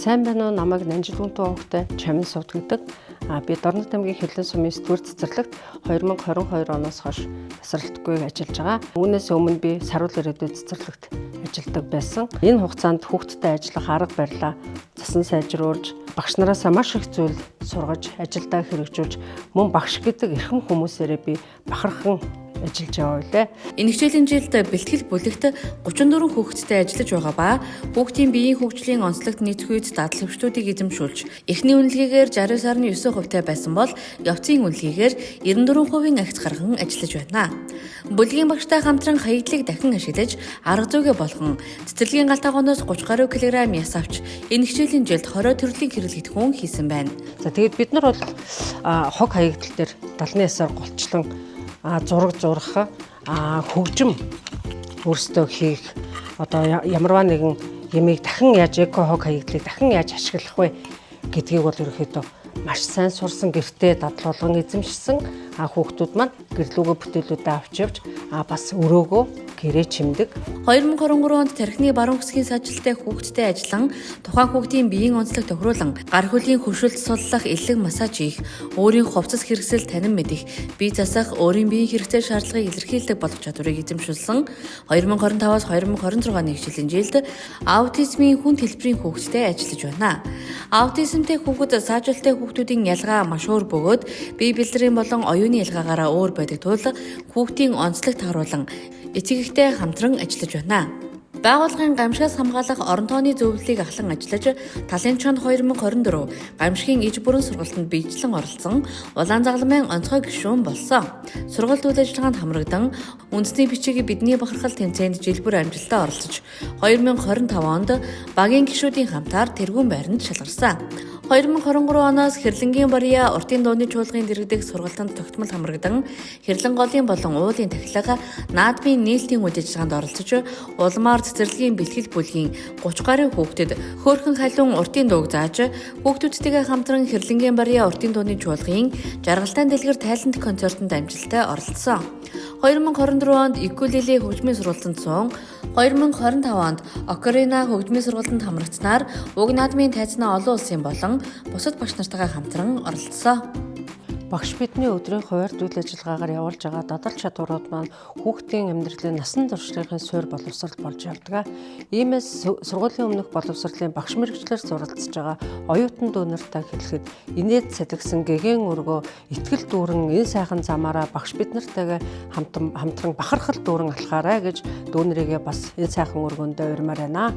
Сайн байна уу? Намайг Нанжилгүнтэн овогтой Чамин сувд гэдэг. Би Дорнод аймгийн Хэрлэн сумын 9-р цэцэрлэгт 2022 оноос хойш тасралтгүй ажиллаж байгаа. Үүнээс өмнө би Саруул ирээдүйд цэцэрлэгт ажилладаг байсан. Энэ хугацаанд хүүхдтэй ажиллах арга барилаа засан сайжруулж, багш нараасаа маш их зүйл сургаж, ажилдаа хэрэгжүүлж, мөн багш гэдэг эрхэм хүмүүсээрээ би бахархан ажиллаж байгаа байлээ. Энэ хичээлийн жилд бэлтгэл бүлэгт 34 хүүхэдтэй ажиллаж байгаа ба хүүхдийн биеийн хөгжлийн онцлогт нийцэх үед дадал хөвчтүүдийг эзэмшүүлж, эхний үнэлгээгээр 69.9% байсан бол явцын үнэлгээгээр 94% агц гарган ажиллаж байна. Бүлгийн багштай хамтран хаягдлыг дахин ашиглаж, арга зүйгээ болгон цэцэрлэгийн гал тогооноос 30 гаруй килограмм яс авч энэ хичээлийн жилд 20 төрлийн хэрэглэгдэхүүн хийсэн байна. За, тэгээд бид нар бол хог хаягдал дээр далны ясаар голчлон зураг зурах, хөгжим өөрсдөө хийх, одоо ямарваа нэгэн ямыг дахин яаж, эко хог хаягдлыг дахин яаж ашиглах вэ гэдгийг бол ерөнхийдөө маш сайн сурсан, гэртээ дадал болгон эзэмшсэн. Хүүхдүүд маань гэрлүүгөө бүтээлүүдээ авч явж, бас өрөөгөө гэрээ чимдэг. 2023 онд тархины баруун хэсгийн саажилттай хүүхэдтэй ажиллан тухайн хүүхдийн биеийн онцлог тохируулан гар хөлийн хөршөлт суллах, элэг массаж хийх, өөрийн хувцас хэрэгсэл танин мэдэх, бие засах, өөрийн биеийн хэрэгцээ шаардлагыг илэрхийлдэг болох чадварыг эзэмшүүлсэн. 2025-аас 2026 оны хичээлийн жилд аутизмын хүнд хэлбэрийн хүүхэдтэй ажиллаж байна. Аутизмтай хүүхэд, саажилттай хүүхдүүдийн ялгаа маш өөр бөгөөд бие бэлрийн болон оюуны ялгаагаараа өөр байдаг тул хүүхдийн онцлог тааруулан эцэг эхтэй хамтран ажиллаж байна. Байгууллагын гамшигаас хамгаалах орон тооны зөвлөлийг ахлан ажиллаж, Талын чонд 2024 гамшигын иж бүрэн сургалтанд биечлэн оролцсон Улаан загалмайн онцгой гишүүн болсон. Сургалт үйл ажиллагаанд хамрагдан үндэсний бичиг бидний бахархал тэмцээнд жил бүр амжилттай оролцож, 2025 онд багийн гишүүдийн хамтаар тэргүүн байранд шалгарсан. 2023 оноос Хэрлэнгийн Барья уртын дууны чуулгын дэргэдэх сургалтанд тогтмол хамрагдан, Хэрлэн голын болон уулын тахилга, наадмын нээлтийн үйл ажиллагаанд оролцож, улмаар цэцэрлэгийн бэлтгэл бүлгийн 30 гаруй хүүхдэд хөөрхөн халуун уртын дууг зааж, хүүхдүүдтэйгээ хамтран Хэрлэнгийн Барья уртын дууны чуулгын жаргалтай дэлгэр тайлант концертод амжилттай оролцсон. 2024 онд Укулеле хөгжмийн сургалтанд суун, 2025 онд Окарина хөгжмийн сургалтанд хамрагдсанаар уг наадмын тайзнаа олон улсын болон бусад багш нартайгаа хамтран оролцсон. Багш бидний өдрийн хуваарьт үйл ажиллагаагаар явуулж байгаа дадал чадварууд маань хүүхдийн амьдралын насан туршлахын суурь боловсрал болж явдаг. Иймээс сургуулийн өмнөх боловсролын багш мэргэжлээр суралцж байгаа оюутан дүү нартай хэлэхэд инээд сэлгсэн гэгээн өргөө итгэл дүүрэн энэ сайхан замаараа багш бид нартайгаа хамтран бахархал дүүрэн алхаарай гэж дүү нарыгээ бас энэ сайхан өргөөндөө урьмаар байна.